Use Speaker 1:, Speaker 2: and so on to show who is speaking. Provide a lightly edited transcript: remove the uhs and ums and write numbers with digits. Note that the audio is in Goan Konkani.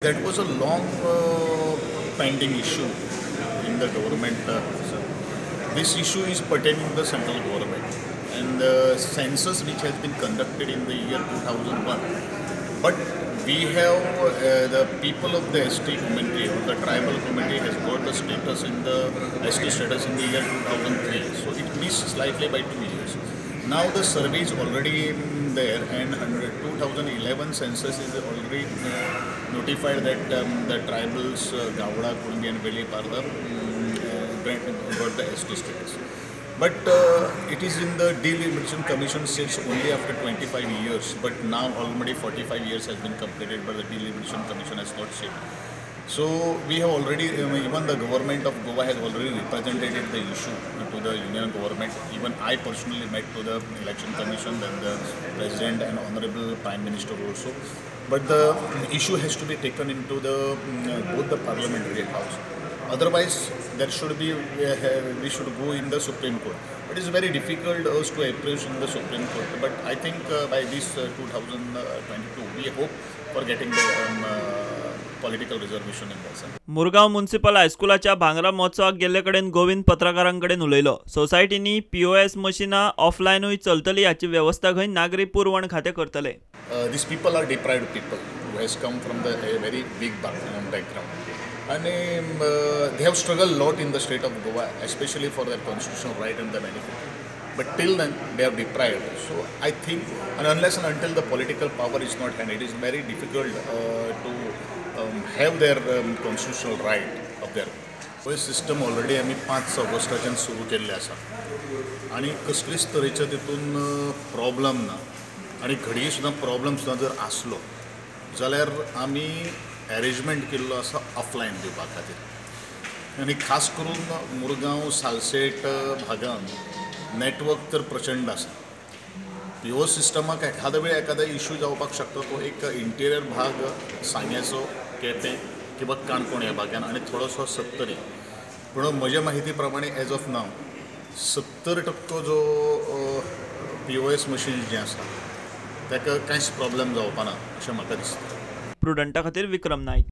Speaker 1: That was a long pending issue in the government. So this issue is pertaining to the central government and the census which has been conducted in the year 2001. But we have the people of the ST community or the tribal community has got the status in the ST status in the year 2003. So it missed slightly by 2 years. Now the survey is already there and 2011 census is already notified that the tribals Gawda, Kunbi and Velip are the got the ST status. But it is in the Delimitation Commission sits only after 25 years, but now already 45 years has been completed, but the Delimitation Commission has not sit. So we have already, even the government of Goa has already represented the issue to the union government. Even I personally met to the election commission and the president and honorable prime minister also. But the issue has to be taken into the both the parliamentary house. Otherwise, there should be we should go in the Supreme Court. But it's very difficult us to approach in the Supreme Court. But I think by this 2022, we hope for getting the political reservation in the.
Speaker 2: Murgaon municipal हायस्कुलाच्या भांगरा महोत्सवाक गेल्ले कडेन गोविंद पत्रकारांकडेन उलयलो. सोसायटींनी पीओएस मशिनां ऑफलायनूय चलतली हाची वेवस्था खंय नागरी पुरवण खातें करतले.
Speaker 1: These people are deprived people who has come from the a very big background. And they have struggled a lot in the state of Goa, especially for their constitutional right and the benefit. But till then, they are deprived. So I think, and unless and until the political power is not hand, it is very difficult to have their constitutional right of their. हो सिस्टम ऑलरेडी आमी 5 ऑगस्टाच्यान सुरू केल्ले आसा आनी कसलीच तरेचे तितून प्रॉब्लम ना आनी घडये सुद्दां प्रॉब्लम सुद्दां जर आसलो जाल्यार आमी अरेंजमेंट केल्लो आसा ऑफलायन दिवपा खातीर आनी खास करून मुरगांव सालसेट भागान नेटवर्क तर प्रचंड आसा. पी ओ सिस्टमाक एखाद्या वेळ एखादा इशू जावपाक शकता तो एक इंटिरियर भाग सांग्याचो, केपें किंवा काणकोण ह्या भागान आनी थोडोसो सत्तरी. पूण म्हज्या माहिती प्रमाणे एज ऑफ नाव 70% जो पी ओ एस मशीन जें आसा ताका कांयच प्रॉब्लम जावपा ना अशें म्हाका दिसता.
Speaker 2: प्रुडंटा खातीर विक्रम नायक.